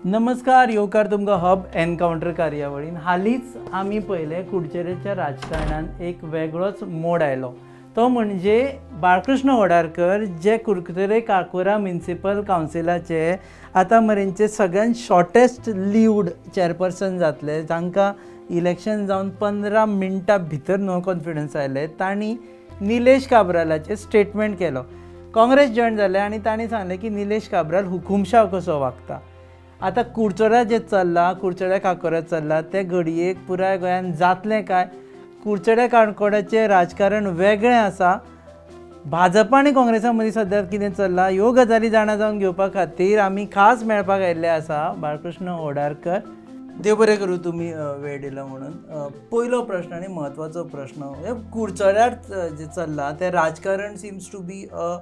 नमस्कार, येवकार तुमकां हब एनकावंटर कार्यावळीन. हालींच आमी पळयलें, कुडचडेच्या राजकारणान एक वेगळोच मोड आयलो. तो म्हणजे बाळकृष्ण होडारकर, जे कुडचडे काकोरा म्युनिसिपल कावन्सिलाचे आतां मेरेनचे सगळ्यात शॉर्टेस्ट लिव्ड चॅरपर्सन जातले, जांकां इलेक्शन जावन 15 मिनटां भितर नो कॉन्फिडन्स आयले. तांणी निलेश काब्रालाचेर स्टेटमेंट केलो. काँग्रेस जॉयन जाले आनी तांणी सांगलें की निलेश काब्राल हुकुमशाह कसो वागता. आतां कुडचड्यार जें चल्लां, कुडचड्या काकोऱ्यात चल्लां, तें घडयेक पुराय गोंयान जातलें काय? कुडचड्या काणकोणाचें राजकारण वेगळें आसा. भाजपा आनी काँग्रेसा मदीं सद्या कितें चल्लां, ह्यो गजाली जाणा जावन घेवपा खातीर आमी खास मेळपाक आयिल्ले आसा बाळकृष्ण होडारकर. देव बरें करूं, तुमी वेळ दिलो म्हणून. पयलो प्रश्न आनी म्हत्वाचो प्रश्न, हे कुडचड्यार जें चल्लां तें राजकारण सिम्स टू बी अ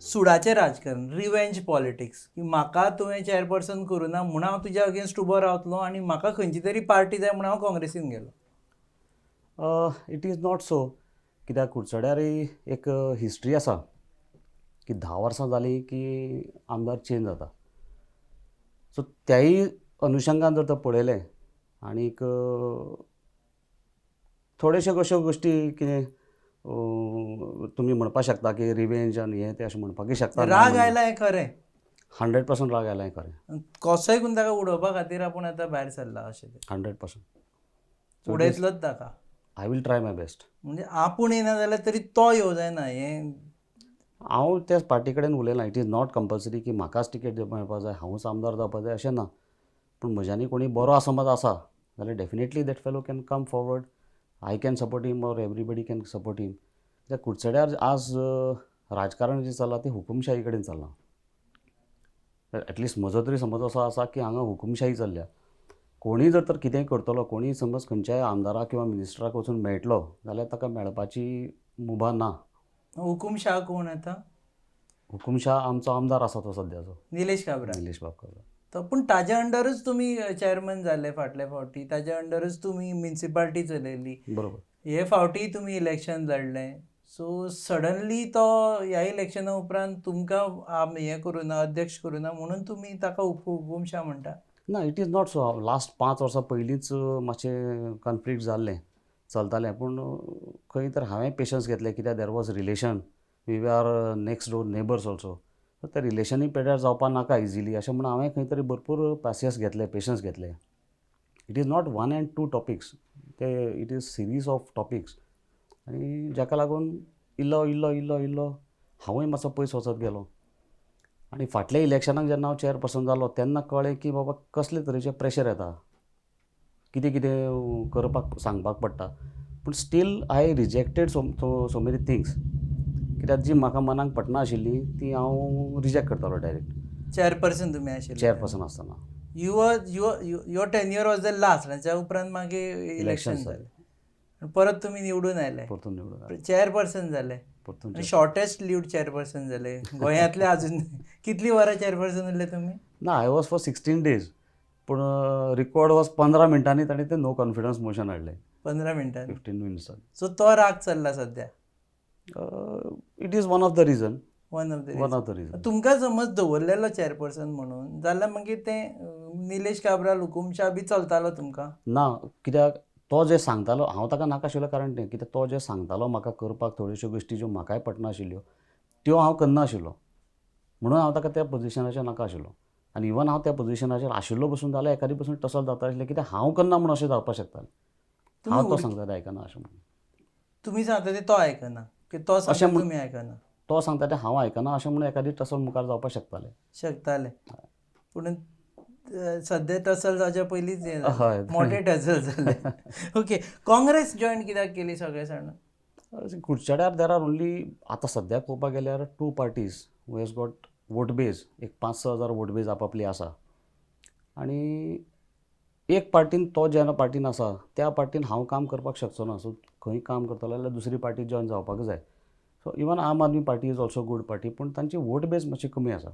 सुडाचें राजकारण, रिवेंज पॉलिटिक्स, की म्हाका तुवें चॅरपर्सन करूं ना म्हूण हांव तुज्या अगेन्स्ट उबो रावतलो आनी म्हाका खंयची तरी पार्टी जाय म्हूण हांव काँग्रेसीन गेलो. It is not so, कित्याक कुडचड्यारय एक हिस्ट्री आसा की 10 वर्सां जालीं की आमदार चेंज जाता. सो त्याय अनुशंगान जर तर पळयलें आनीक थोड्योश्यो अश्यो गोश्टी कितें तुमी म्हणपाक शकता की रिवेंज आनी हें तें अशें म्हणपाकय शकता. राग आयला हें खरें. 100% राग आयला हें खरें. कसोय करून ताका उडोवपा खातीर आपूण आतां भायर सरला अशें तें. 100%. उडयतलोच ताका. I will try my best. म्हणजे आपूण येना जाल्यार तरी तो येवं जायना हें. हांव त्या पार्टी कडेन उलयलां. It is not compulsory की म्हाकाच टिकेट मेळपा जाय, हांवूच आमदार जावपा जाय अशें ना. पूण म्हज्यानी कोणी बरो समज आसा जाल्यार definitely that fellow can come forward. I can support him or everybody can support him. कित्याक कुडचड्यार आज राजकारण जें चल्लां तें हुकुमशाही कडेन चल्लां. एटलिस्ट म्हजो तरी समज असो आसा की हांगा हुकुमशाही चल्ल्या. कोणूय जर तर कितेंय करतलो, कोणूय समज खंयच्याय आमदाराक किंवा मिनिस्टराक वचून मेळटलो जाल्यार ताका मेळपाची मुभा ना. हुकुमशाह कोण आतां? हुकुमशाह आमचो आमदार आसा तो सद्याचो. निलेश काब्राल. निलेश बाब काब्राल. तो पूण ताज्या अंडरूच तुमी चॅरमन जाले फाटले फावटी, ताज्या अंडरूच तुमी म्युनिसिपालिटी चलयली. हे फावटी तुमी इलेक्शन लढले. सो सडनली तो ह्या इलेक्शना उपरांत तुमकां हें करूं ना, अध्यक्ष करूं ना म्हणून तुमी ताका हुकुमशाह म्हणटा? ना, it is not so. Last 5 वर्सां पयलींच मातशें कॉन्फ्लिक्ट जाल्लें, चलतालें. पूण खंय तर हांवें पेशन्स घेतले, कित्याक there was relation, we are next door neighbours also. So ते रिलेशनूय पेड्यार जावपा नाका इजिली अशें म्हणून हांवें खंय तरी भरपूर पासियेंस घेतले, पेशन्स घेतले. It is not one and two topics, ते it is series of topics आनी जाका लागून इल्लो इल्लो इल्लो इल्लो हांवूय मातसो पयस वचत गेलो. आनी फाटल्या इलेक्शनाक जेन्ना हांव चेअरपर्सन जालो तेन्ना कळ्ळें की बाबा कसले तरेचें प्रेशर येता, कितें कितें करपाक सांगपाक पडटा. पूण still I rejected so so many things, कित्याक जी म्हाका मनाक पटना आशिल्ली ती हांव रिजेक्ट करतालो डायरेक्ट. चेअरपर्सन तुमी आशिल्ले? चेअरपर्सन आसतना. Your tenure was the last. ताच्या उपरांत मागीर इलेक्शन जालें आनी परत तुमी निवडून आयले. परतून निवडून आयले. चेअरपर्सन जाले. परतून. शॉर्टेस्ट लिव्ड चेअरपर्सन जाले गोंयांतले. अजून कितली वरां चेअरपर्सन उरले तुमी? ना, I was for 16 days, पूण रिकॉर्ड वॉज 15 मिनटांनी ताणें तें नो कॉन्फिडन्स मोशन हाडलें. 15 मिनटांनी. 15 मिनट्सान. सो तो राग चल्ला सध्या? It is one of the reason. One of the one of the reason. तुमकां समज दवरलेलो चेअरपर्सन म्हणून जाल्यार मागीर तें निलेश काब्राल हुकुमशाह बी चलतालो तुमकां? ना, कित्याक तो जें सांगतालो हांव ताका नाका आशिल्लो. कारण तें कित्याक तो जें सांगतालो म्हाका करपाक, थोड्योश्यो गोश्टी ज्यो म्हाकाय पटनाशिल्ल्यो त्यो हांव करनाशिल्लो, म्हणून हांव ताका त्या पोजिशनाचेर नाका आशिल्लो. आनी इवन हांव त्या पोजिशनाचेर आशिल्लो बसून जाल्यार एकादी बसून टसल जाता आसलें, कित्याक हांव करना म्हूण अशें जावपाक शकतालें. हांव तो सांगता तें आयकना अशें म्हणून. तुमी सांगता तें तो आयकना की तो सांगता अशें तुमी आयकना? तो सांगता तें हांव आयकना अशें म्हणून एकादी टसल मुखार जावपाक शकतालें. शकतालें, पूण सद्या टसल जावच्या पयलींच हें जालें. हय. मोठे टसल जाले. ओके, काँग्रेस जॉयन कित्याक केली सगळे जाण? कुडचड्यार there are only, आतां सद्याक पळोवपाक गेल्यार, two parties who has got vote base. एक 5-6 हजार वोट बेज आपापली आसा आनी एक पार्टीन तो ज्या पार्टीन आसा त्या पार्टीन हांव काम करपाक शकचो ना. सो खंय काम करतलो जाल्यार दुसरी पार्टी जॉयन जावपाक जाय. So even Aam Aadmi Party is also good party, पूण तांची वोट बेज मातशी कमी आसा.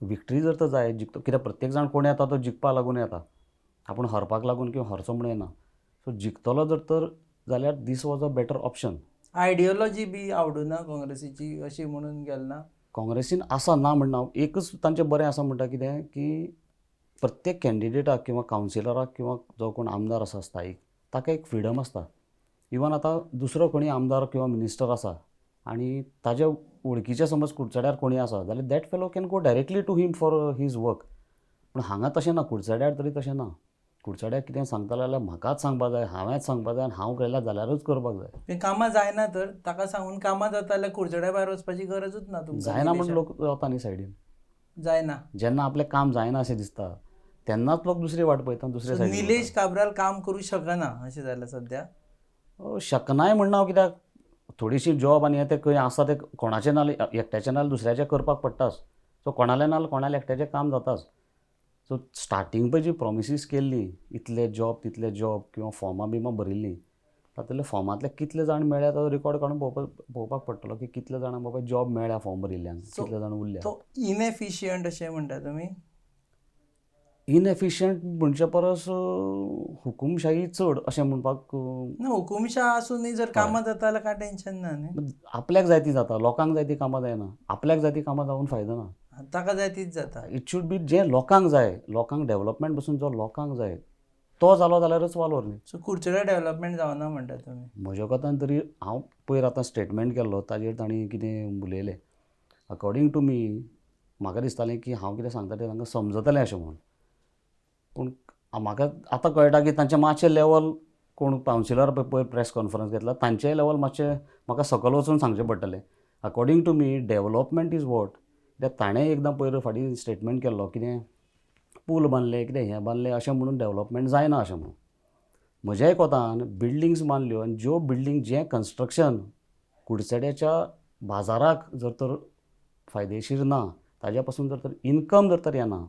विक्ट्री जर तर जाय, जिखतो, कित्याक प्रत्येक जाण कोण येता तो जिखपा लागून येता, आपूण हरपाक लागून किंवा हरचो म्हूण येना. सो जिखतलो जर तर जाल्यार this was a better option. Ideology बी आवडुना काँग्रेसीची अशी म्हणून गेल ना? काँग्रेसीन आसा, ना म्हणना. एकच तांचें बरें आसा म्हणटा कितें की प्रत्येक कॅन्डिडेटाक किंवा कावन्सिलराक किंवा जो कोण आमदार आसा स्थायीक ताका एक फ्रिडम आसता. इवन आतां दुसरो कोणूय आमदार किंवा मिनिस्टर आसा आनी ताजे वळखीचे समज कुडचड्यार कोणूय आसा जाल्यार that fellow can go directly to him for his work. पूण हांगा तशें ना, कुडचड्यार तरी तशें ना. कुडचड्यार कितें सांगतले जाल्यार म्हाकाच सांगपा जाय, हांवेंच सांगपा जाय आनी हांव केल्यार जाल्यारूच करपाक जाय. कामां जायना तर ताका सांगून कामां जाता जाल्यार कुडचड्या भायर वचपाची गरजूच ना तुमकां. जायना म्हण लोक वता न्ही सायडीन. जायना जेन्ना आपलें काम जायना अशें दिसता तेन्नाच लोक दुसरी वाट पळयता, दुसरे सायडीन. निलेश काब्राल काम करूं शकना अशें जालां सद्या. शकनाय म्हणना हांव, कित्याक थोडीशी जॉब आनी हें तें खंय आसा तें कोणाचें ना एकट्याचें ना दुसऱ्याचें करपाक पडटाच. सो कोणालें ना कोणालें एकट्याचें काम जाताच. सो स्टार्टींग पळय जी प्रोमिसीस केल्ली इतले जॉब तितले जॉब किंवा फॉर्मां बिमां भरिल्लीं तातूंतले फॉर्मांतले कितले जाण मेळ्ळ्या तो रिकॉर्ड काडून पळोवपाक पडटलो की कितले जाणांक बाबा जॉब मेळ्ळ्या फॉर्म भरिल्ल्यान, कितले जाण उरल्या. तो इनएफिशियंट अशें म्हणटा तुमी? इनएफिशियंट म्हणचे परस हुकुमशाही चड अशें म्हणपाक ना. हुकुमशाह आसूनय जर कामां जाता जाल्यार कांय टेन्शन ना न्ही. आपल्याक जाय ती जाता, लोकांक जाय ती कामां जायना. आपल्याक जाय ती कामां जावन फायदो ना, ताका जाय तीच जाता. It should be जें लोकांक जाय, लोकांक डेवलपमेंट पसून जो लोकांक जाय तो जालो जाल्यारच वालोर न्ही. सो कुडचड्या डेवलपमेंट जावना म्हणटा तुमी? म्हज्या कोतान तरी हांव पयर आतां स्टेटमेंट केल्लो ताजेर तांणी कितें उलयलें अकॉर्डींग टू मी म्हाका दिसतालें की हांव कितें सांगता तें तांकां समजतलें अशें म्हणून. पूण म्हाका आतां कळटा की तांचें मातशें लेवल कोण कावन्सिलर पळय प्रेस कॉन्फरन्स घेतला तांचेय लेवल मातशें म्हाका सकयल वचून सांगचें पडटलें. According to me development is what, कित्याक ताणें एकदां पयर फाटीं स्टेटमेंट केल्लो कितें पूल बांदले कितें हें बांदलें अशें म्हणून डेवलपमेंट जायना अशें म्हणून. म्हज्याय कोतान बिल्डींग्स बांदल्यो आनी ज्यो बिल्डींग जें कन्स्ट्रक्शन कुडचड्याच्या बाजाराक जर तर फायदेशीर ना, ताज्या पासून जर तर इनकम जर तर येना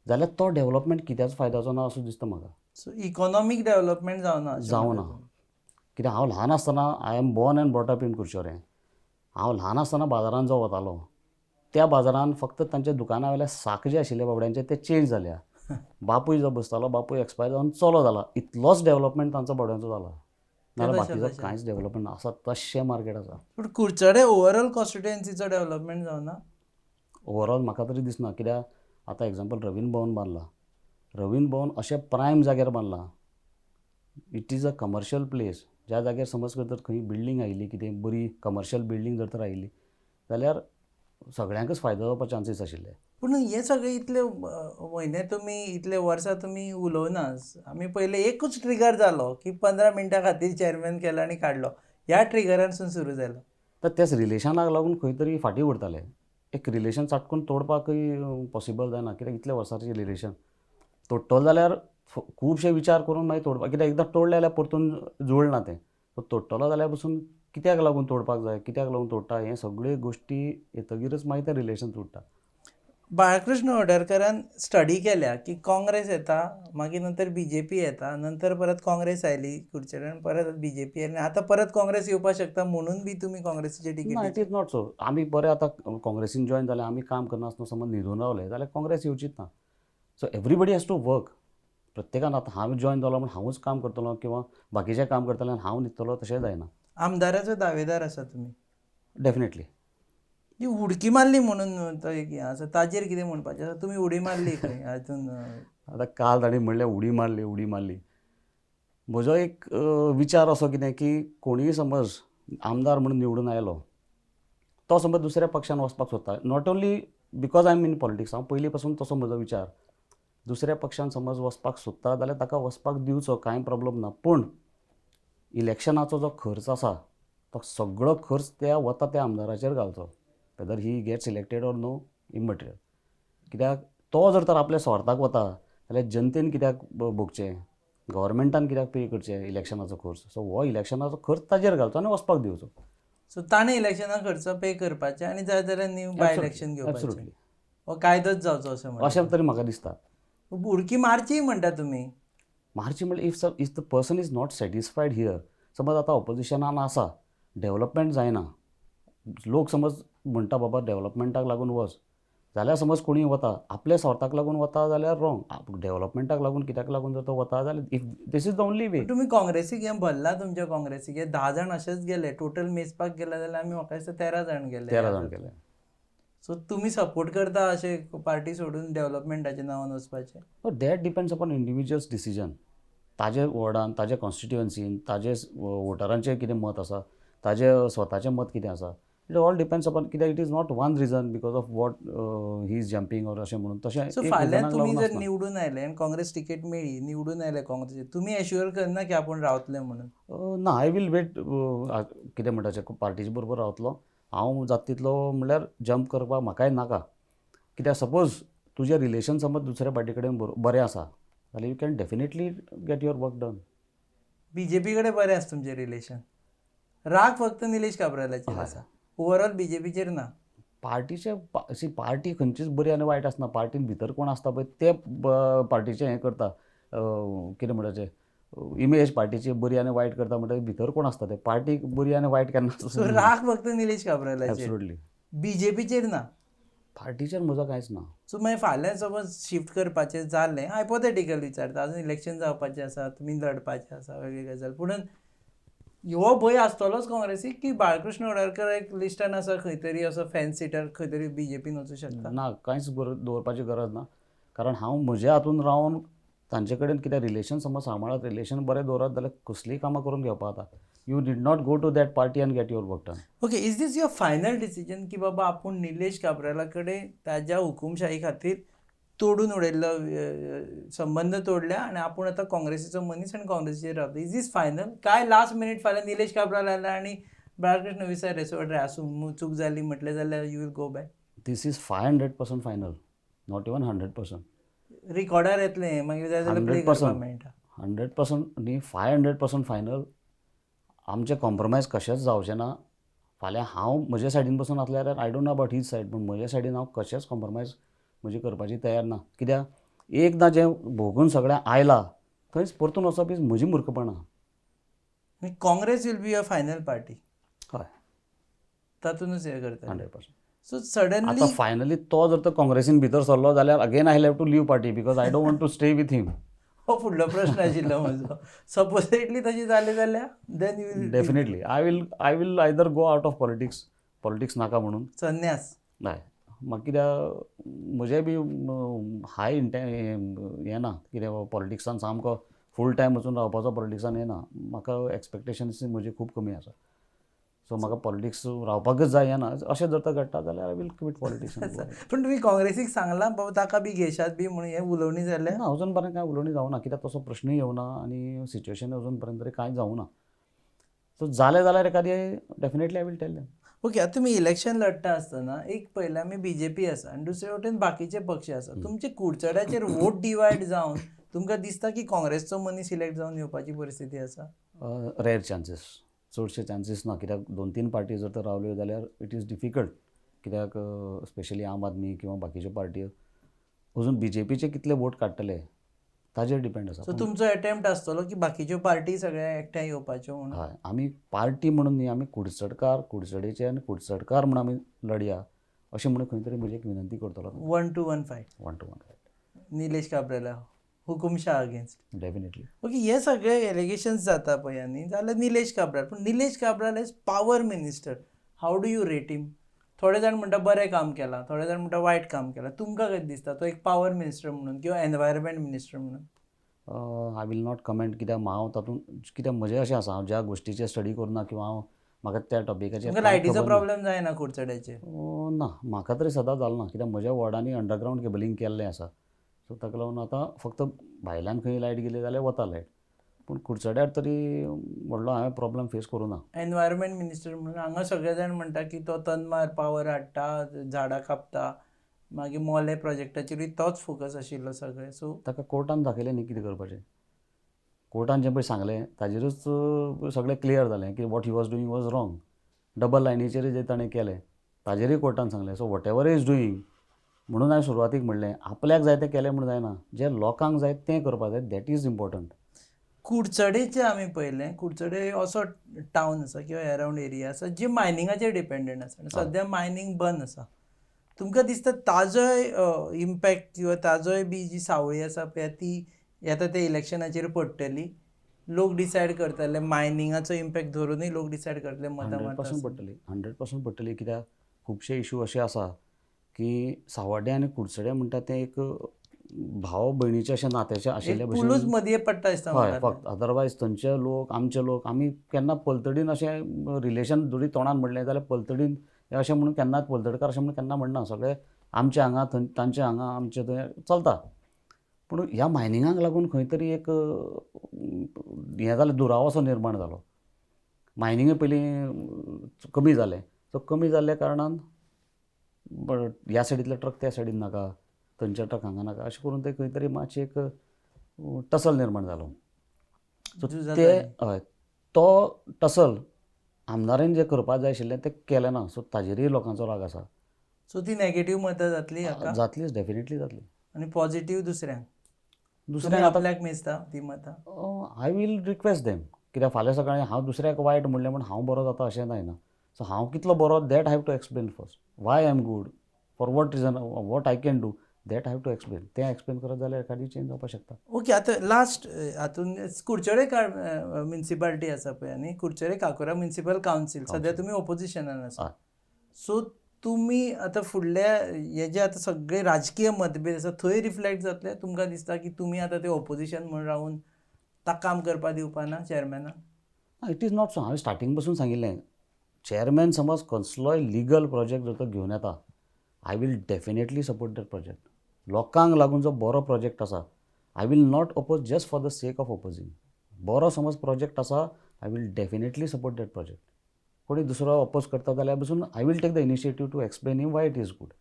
जाल्यार तो डेवलपमेंट कित्याचो फायद्याचो ना असो दिसता म्हाका. सो इकॉनॉमीक डेवलपमेंट जावना? जावना. कित्याक हांव ल्हान आसतना I am born and brought up in Curchorem. हांव ल्हान आसतना बाजारान जो वतालो त्या बाजारान फक्त तांच्या दुकाना वयले साक जे आशिल्ले बाबड्यांचे ते चेंज जाल्या. बापूय जो बसतालो बापूय एक्सपायर जावन चलो जाला, इतलोच डेवलपमेंट तांचो बाबड्यांचो जाला, नाजाल्यार बाकीचो कांयच डेवलपमेंट आसा तशें मार्केट आसा. पूण कुडचडे ओवरऑल कॉन्स्टिट्युएन्सीचो डेवलपमेंट जावना ओवरऑल म्हाका तरी दिसना. कित्याक आतां एग्जाम्पल रवींद्र भवन बांदलां, रवींद्र भवन अशें प्रायम जाग्यार बांदलां, it is a commercial place. ज्या जाग्यार समज जर खंय बिल्डींग आयली कितें बरी कमर्शियल बिल्डींग जर तर आयली जाल्यार सगळ्यांकच फायदो जावपा चान्सीस आशिल्ले. पूण हे सगळे इतले म्हयने तुमी इतले वर्सां तुमी उलोवना. आमी पयले एकूच ट्रिगर जालो की 15 मिनटां खातीर चॅरमॅन केलो आनी काडलो, ह्या ट्रिगरानसून सुरू जालो. तर त्याच रिलेशनाक लागून खंय तरी फाटीं उरताले. एक रिलेशन साटकून तोडपाकय पॉसिबल जायना, कित्याक इतल्या वर्सांचें रिलेशन तोडटलो जाल्यार खुबशे विचार करून मागीर तोडपाक, कित्याक एकदां तोडलें जाल्यार परतून जुळना तें. सो तोडटलो जाल्यार पसून कित्याक लागून तोडपाक जाय, कित्याक लागून तोडटा, हें सगळ्यो गोश्टी येतगीरच मागीर तें रिलेशन तुट्टा. बाळकृष्ण होडरकरान स्टडी केल्या की काँग्रेस येता, मागीर नंतर बीजेपी येता, नंतर परत काँग्रेस आयली कुडचड्यान, परत बीजेपी आयली, आतां परत काँग्रेस येवपाक शकता म्हणून बी तुमी काँग्रेसीचे ना, ticket? It is not so. आमी बरें आतां काँग्रेसीन जॉयन जाले, आमी काम करनासतना समज न्हिदून रावले जाल्यार काँग्रेस येवचीच ना. So everybody has to work. प्रत्येकान आतां हांव जॉयन जालो म्हूण हांवूच काम करतलो किंवा बाकीचे काम करतले आनी हांव न्हिदतलो तशें जायना. आमदाराचो दावेदार आसा तुमी? डेफिनेटली. ती उडकी मारली म्हणून तो एक हें आसा, ताजेर कितें म्हणपाचें आसा? तुमी उडी मारली खंय हातून? आतां काल तांणी म्हणलें उडी मारली, उडी मारली. म्हजो एक विचार असो कितें की कोणूय समज आमदार म्हणून निवडून आयलो तो समज दुसऱ्या पक्षान वचपाक सोदता, not only because I am in politics, हांव पयलीं पासून तसो म्हजो विचार, दुसऱ्या पक्षान समज वचपाक सोदता जाल्यार ताका वचपाक दिवचो, कांय प्रॉब्लम ना. पूण इलेक्शनाचो जो खर्च आसा तो सगळो खर्च त्या वता त्या आमदाराचेर घालचो, whether he gets elected or no immaterial. कित्याक तो जर तर आपल्या स्वार्थाक वता जाल्यार जनतेन कित्याक भोगचें, गव्हर्मेंटान कित्याक पे करचें इलेक्शनाचो खर्च. सो हो इलेक्शनाचो खर्च ताजेर घालचो आनी वचपाक दिवचो. सो ताणें इलेक्शना खर्च पे करपाचें आनी जाय जाल्यार न्यू बाय इलेक्शन घेवपाचें. एब्सोल्युटली. हो कायदोच जावचो अशें म्हणटा? अशें तरी म्हाका दिसता. उडकी मारची म्हणटा तुमी? मारची म्हणल्यार if the person is not satisfied here, समज आतां ऑपोजिशनान आसा, डेवलपमेंट जायना, लोक समज म्हणटा बाबा डेवलपमेंटाक लागून वच, जाल्यार समज कोणूय वता आपल्या स्वार्थाक लागून वता जाल्यार रॉंग, डेवलपमेंटाक लागून कित्याक लागून जर तो वता जाल्यार if this is the only way. तुमी काँग्रेसीक हें भरला, तुमच्या काँग्रेसीक हे 10 जाण अशेच गेले, टोटल मेजपाक गेले जाल्यार आमी म्हाका दिसता 13 जाण गेले. 13 जाण गेले. सो तुमी सपोर्ट करता अशें पार्टी सोडून डेव्हलपमेंटाच्या नांवान वचपाचें? That depends upon individual's decision. ताजे वॉर्डान, ताजे कॉन्स्टिट्युएन्सीन, ताजे वोटरांचें कितें मत आसा, ताजें स्वताचें मत कितें आसा, it all depends upon. कित्याक it is not one reason because of what he is jumping or अशें म्हणून तशें सो एक फाल्यां रिजनाक तुमी लागून जर आसना. निवडून आयले आनी काँग्रेस तिकेट मेळ्ळी, निवडून आयले काँग्रेसीचे, तुमी एश्युअर करना की आपूण रावतले म्हणून? ना, I will wait. कितें म्हणटा पार्टीचे बरोबर रावतलो हांव. जाता तितलो म्हणल्यार जंप करपाक म्हाकाय नाका, कित्याक सपोज तुजें रिलेशन समज दुसऱ्या पार्टी कडेन बरें आसा जाल्यार you can definitely get your work done. BJP कडेन बरें आसा तुमचें रिलेशन, राग फक्त निलेश काब्रालाचेर आसा, ओवरऑल बीजेपीचेर ना? पार्टीचे, सी, पार्टी खंयचीच बरी आनी वायट आसना. पार्टीन भितर कोण आसता पळय ते पार्टीचें हें करता, कितें म्हणटाचें, इमेज पार्टीची बरी आनी वायट करता. म्हणटकीर भितर कोण आसता ते पार्टी बरी आनी वायट केन्ना. सो राग फक्त निलेश काब्रालाचेर? एब्सोल्युटली. बीजेपीचेर ना? पार्टीचेर म्हजो कांयच ना. सो मागीर फाल्यां समज शिफ्ट करपाचें जालें, हायपोथेटिकल विचारता, अजून इलेक्शन जावपाचें आसा, तुमी लढपाचें आसा, वेगळी गजाल, पूण हो भंय आसतलोच काँग्रेसीक की बाळकृष्ण होडारकर एक लिस्टान आसा खंय तरी, असो फॅन सिटर खंय तरी बीजेपीन वचूं शकता? ना, कांयच दवरपाची गरज ना, कारण हांव म्हज्या हातून रावन तांचे कडेन कितें रिलेशन समज सांबाळत, रिलेशन बरें दवरत जाल्यार कसलीय कामां करून घेवपाक जाता. You need not go to that party and get your work done. Okay, is this your final decision की बाबा आपूण निलेश काब्राला कडेन ताज्या हुकुमशाही खातीर तोडून उडयल्लो संबंद तोडल्या आनी आपूण आतां काँग्रेसीचो मनीस आनी काँग्रेसीचेर रावता? Is this final काय लास्ट मिनीट फाल्यां निलेश काब्राल आयला आनी बाळकृष्ण विसर रे, सोड रे, आसूं, चूक जाली म्हटलें जाल्यार you will go back? This is 500% final, not even 100%. रिकॉर्डार येतलें, मागीर जाय जाल्यार प्ले करपाक मेळटा. 100% न्ही, 500% फायनल. आमचें कॉम्प्रोमायज कशेंच जावचें ना. फाल्यां हांव म्हजे सायडीन बसून आसल्यार, I don't know about his side, पूण म्हज्या सायडीन हांव कशेंच कॉम्प्रोमायज म्हजी करपाची तयार ना, कित्याक एकदां जें भोगून सगळें आयलां थंयच परतून वचप is म्हजी मुर्खपणां. Congress will be a final party? हय. तातूंतच हें करता? 100%. सो सडनली आतां फायनली तो जर तो काँग्रेसीन भितर सरलो जाल्यार again I have to leave party because I don't want to stay with him. हो फुडलो प्रश्न आशिल्लो म्हजो. सपोजिटली तशें जालें जाल्यार then you will Definitely I will either go out of politics, politics नाका म्हणून. संन्यास. हय, म्हाका कित्याक म्हजें बी हाय इंटे हें ना, कितें पॉलिटिक्सान सामको फूल टायम वचून रावपाचो पॉलिटिक्सान हें ना म्हाका. एक्सपेक्टेशन्स म्हजी खूब कमी आसा, सो म्हाका पॉलिटिक्स रावपाकच जाय हें ना. अशें जर तर घडटा जाल्यार I will quit politics. पूण तुमी काँग्रेसीक सांगलां बाबा ताका बी घेशात बी म्हणून, हें उलोवणी जालें? ना, अजून पर्यंत कांय उलोवणी जावना, कित्याक तसो प्रश्नूय येवना आनी सिच्युएशन अजून पर्यंत तरी कांय जावना. सो जालें जाल्यार एखादें definitely I will tell them. Okay, आतां तुमी इलेक्शन लढटा आसतना एक पयलें आमी बीजेपी आसा आनी दुसरे वटेन बाकीचे पक्ष आसा. तुमचे कुडचड्याचेर वोट डिवायड जावन तुमकां दिसता की काँग्रेसचो मनीस सिलेक्ट जावन येवपाची परिस्थिती आसा? रेर चान्सीस, चडशे चान्सीस ना, कित्याक दोन तीन पार्टी जर तर रावल्यो जाल्यार it is difficult, कित्याक स्पेशली आम आदमी किंवा बाकीच्यो पार्टी अजून बी जे पीचे कितले वोट काडटले ताजेर डिपेंड आसा. सो तुमचो एटेम्प्ट आसतलो की बाकीच्यो पार्टी सगळ्या एकठांय येवपाच्यो म्हणून? हय, आमी पार्टी म्हणून न्ही, आमी कुडचडकार, कुडचडेचे आनी कुडचडकार म्हूण आमी लडया अशें म्हणून खंय तरी म्हजी एक विनंती करतलो. One to one fight? One to one fight. Nilesh काब्राला हुकुमशाह against? Definitely. Okay, हे सगळे एलिगेशन्स जाता पळय न्ही जाल्यार निलेश काब्राल, पूण Nilesh Cabral as power minister, how do you rate him? थोडे जाण म्हणटा बरें काम केलां, थोडे जाण म्हणटा वायट काम केलां. तुमकां कशें दिसता तो एक पावर मिनिस्टर म्हणून किंवा एनवायरमेंट मिनिस्टर म्हणून? I will not comment, कित्याक हांव तातूंत, कित्याक म्हजें अशें आसा, हांव ज्या गोश्टीचेर स्टडी करुना किंवा हांव म्हाका त्या टॉपिकाचेर तुमकां लायटीचो प्रॉब्लेम जायना कुडचड्याचेर? ना, म्हाका तरी सदांच जालो ना, कित्याक म्हज्या वॉर्डांनी अंडरग्रावंड केबलिंग केल्लें आसा. सो ताका लागून आतां फक्त भायल्यान खंय लायट गेली जाल्यार वता लायट, पूण कुडचड्यार तरी व्हडलो हांवें प्रॉब्लम फेस करूं ना. एनवायरमेंट मिनिस्टर म्हणून हांगा सगळे जाण म्हणटा की तो तन्मार पावर हाडटा, झाडां कापता, मागीर मोले प्रोजेक्टाचेरूय तोच फोकस आशिल्लो सगळें, सो ताका कोर्टान दाखयलें न्ही कितें करपाचें. कोर्टान जें पळय सांगलें ताजेरूच सगळें क्लियर जालें की what he was doing was wrong. Double लायनीचेर जें ताणें केलें ताजेरूय कोर्टान सांगलें. So whatever is doing, म्हणून हांवें सुरवातीक म्हणलें, आपल्याक जाय तें केलें म्हूण जायना, जें लोकांक जाय तें करपाक जाय, that is important. कुडचडेचें आमी पळयलें, कुडचडे असो टावन आसा किंवा अरावंड एरिया आसा जी मायनिंगाचेर डिपेंडंट आसा आनी सद्या मायनींग बंद आसा. तुमकां दिसता ताजोय इम्पॅक्ट किंवा ताजोय बी जी सावळी आसा पळय ती येता ते इलेक्शनाचेर पडटली? लोक डिसायड करतले, मायनिंगाचो इम्पॅक्ट धरुनूय लोक डिसायड करतले मतां हंड्रेड मारता पर्संट आसतना? पडटली, 100% पडटली, कित्याक खुबशे इशू अशे आसा की सावड्डें आनी कुडचडें म्हणटा तें एक भाव भयणीचें अशें नात्याचें आशिल्ले एक पुलूच भशेन. मदीं पडटा दिसता हय, म्हाका. फक्त अदरवायज थंयचे लोक, आमचे लोक, आमी केन्ना पलतडीन अशें रिलेशन जरी तोंडान म्हणलें जाल्यार पलतडीन हें अशें म्हणून केन्नाच पलतडकार अशें म्हणून केन्ना म्हणना. सगळे आमचे हांगा थंय, तांचे हांगा आमचे थंय चलता. पूण ह्या मायनिंगाक लागून खंय तरी एक हें जालें, दुरावो असो निर्माण जालो. मायनिंगय पयलीं कमी जालें. सो कमी जाल्ल्या कारणान ह्या सायडींतले ट्रक त्या सायडीन नाका, थंयचे ट्रक हांगा नाका, अशें करून ते खंय तरी मातशें एक टसल निर्माण जालो. सो झुजां ते जालीं. हय, तो टसल आमदारान जें करपाक जाय आशिल्लें तें केलें ना. सो ताजेरूय लोकांचो राग आसा. सो ती नेगेटीव मतां जातली हाका. जातलीच, डेफिनेटली जातली. आनी पॉझिटीव दुसऱ्यांक. दुसऱ्यांक आतां आपल्याक मेजता ती मतां. I will request them, कित्याक फाल्यां सकाळीं हांव दुसऱ्याक वायट म्हणलें म्हूण हांव बरो जाता अशें जायना. सो हांव कितलो बरो that I have to explain first. Why I am good, for what reason, what I can do, that I have to explain. तें एक्सप्लेन करत जाल्यार एखादी चेंज जावपाक शकता. ओके, आतां लास्ट हातून कुडचडे म्युनिसिपालिटी आसा पळय आनी कुडचडे काकोरा म्युनिसिपल कावन्सील, सद्या तुमी ओपोजिशनान आसा. सो तुमी आतां फुडल्या हे जे आतां सगळे राजकीय मतभेद आसा थंय रिफ्लेक्ट जातले? तुमकां दिसता की तुमी आतां ते ओपोजिशन म्हूण रावून ताका काम करपाक दिवपा ना चेअरमॅनाक? It is not so. हांवें स्टार्टींग पसून सांगिल्लें, चेअरमॅन समज कसलोय लिगल प्रोजेक्ट जर तो घेवन येता, I will definitely support that project. लोकांक लागून जो बरो प्रोजेक्ट आसा, I will not oppose just for the sake of opposing. बरो समज प्रोजेक्ट आसा, I will definitely support that project. कोणी दुसरो अपोज करता जाल्यार पसून I will take the initiative to explain him why it is good.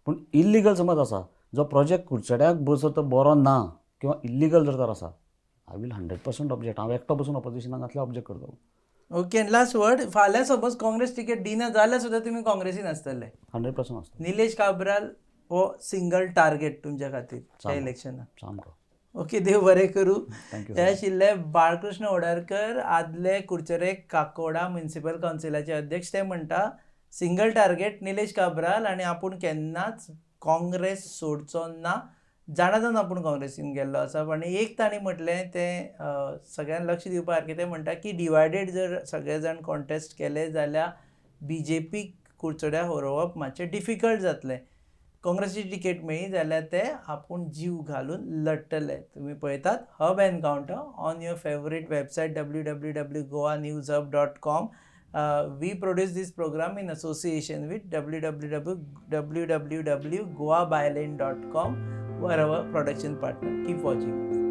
पूण इल्लिगल समज आसा, जो प्रोजेक्ट कुडचड्याक बसो तो बरो ना किंवा इल्लिगल जर तर आसा, I will 100% object. हांव एकटो बसून ऑपोजिशनाक घातल्यार ऑब्जेक्ट करतलो. ओके, आनी लास्ट वर्ड, फाल्यां सपोज काँग्रेस तिकेट दिना जाल्यार सुद्दां तुमी काँग्रेसीन आसतले? 100% आसतलो. निलेश काब्राल हो सिंगल टार्गेट तुमच्या खातीर ह्या इलेक्शनाक? सामको. ओके, देव बरें करूं. Thank you. हे आशिल्ले बाळकृष्ण होडारकर, आदले कुडचडे काकोडा म्युनिसिपल कावन्सिलाचे अध्यक्ष. ते म्हणटा सिंगल टार्गेट निलेश काब्राल आनी आपूण केन्नाच काँग्रेस सोडचो ना. जाणा जावन आपूण काँग्रेसीन गेल्लो आसा. आनी एक तांणी म्हटलें तें सगळ्यांक लक्ष दिवपा सारकें, ते म्हणटा की डिवायडेड जर सगळे जाण कॉन्टेस्ट केले जाल्यार बीजेपीक कुडचड्यार हरोवप मातशें डिफिकल्ट जातलें. काँग्रेसीची तिकेट मेळ्ळी जाल्यार ते आपूण जीव घालून लडटले. तुमी पळयतात Hub Encounter on your favourite website www.goanewshub.com. We produce this program in association with www.goabylane.com, who are our production partner. Keep watching.